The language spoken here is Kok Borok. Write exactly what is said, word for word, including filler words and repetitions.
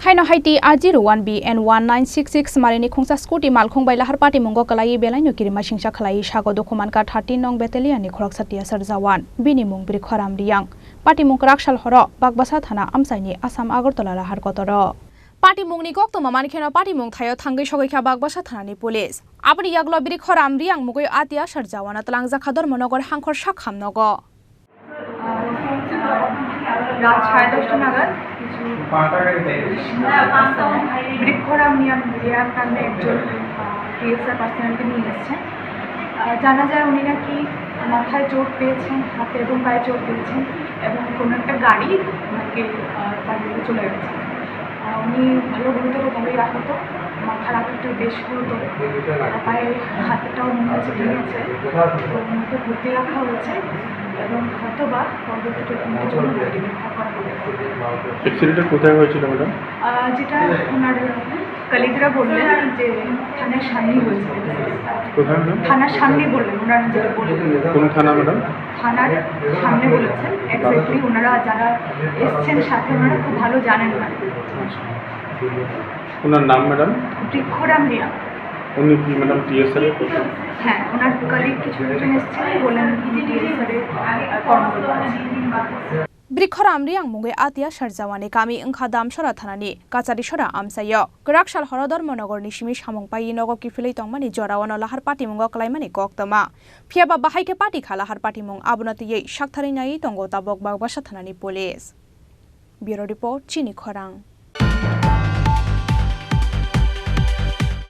Haino haiti A zero one B N one nine six six marini khungsa scooty malkhung bai lahar patimungo kwlaiwi belaino kirima singsa khlaiwi sago Dokhumanka thirteen nong battalion ni khoroksa T S R jawan, bini mung Brikhoram Riyang. Patimung kwraksal horo Bagbasa thana amchaini Assam Agartala lahar kotoro. Patimungni koktwma mankheno patimung thaio thangwi sogwi kha Bagbasa thanani police. Aboni yagulo Brikhoram Riyang mungwi A T S R jawano twlangjak kha Dharmanagar hangkhor Sakham nogo. রাত সাড়ে দশটা নাগাদ কিছু বৃক্ষরাম রিয়াং নামে একজন টিএসআর পার্সোনালকে নিয়ে এসছেন। আহ, জানা যায় উনি নাকি মাথায় চোট পেয়েছেন, হাতে এবং পায়ে চোট পেয়েছেন এবং কোনো একটা গাড়ি ওনাকে, আহ, তার দিকে চলে গেছে। আহ, উনি ভালো গুরুতরভাবেই আহত, মাথার আঘাতটা বেশ গুরুতর, পায়ে হাতটাও মনে হচ্ছে ভেঙেছে। তো ওনাকে ভর্তি রাখা হয়েছে এবং হয়তো বা পরবর্তী ট্রিটমেন্টের জন্য ওনাকে রেফার করা হবে। অ্যাক্সিডেন্টটা কোথায় হয়েছিল, ম্যাডাম? আহ, যেটা ওনার কলিগরা বললেন যে থানার সামনেই হয়েছে। কোথায়, ম্যাডাম? থানার সামনেই বললেন, ওনারা যেটা বললেন। কোন থানা, ম্যাডাম? থানার সামনে বলেছেন, এক্স্যাক্টলি ওনারা যারা এসছেন সাথে ওনারা খুব ভালো জানেন না। আচ্ছা। ওনার নাম, ম্যাডাম? বৃক্ষরাম রিয়া। উনি কি, ম্যাডাম, টিএসআর এর? হ্যাঁ, ওনার কলিগ কিছু একজন এসছেন, বললেন উনি টিএসআর এর, আহ, কর্মকর্তা আছেন। Brikhoram Riyang mungwi A T S R jawani kami wngkha Damsara thanani Kacharisora amchaio. Kwraksal horo Dharmanagarni simi samung paiwi nogo kiphilwi tongmani jorao no lahar patimungo kwlaimani koktwma. Phiyaba bahai khe pati kha lahar patimung, abono twiwi saktharwi naiwi tongo tabok Bagbasa thanani police. Bureau Report, Chini Khorang.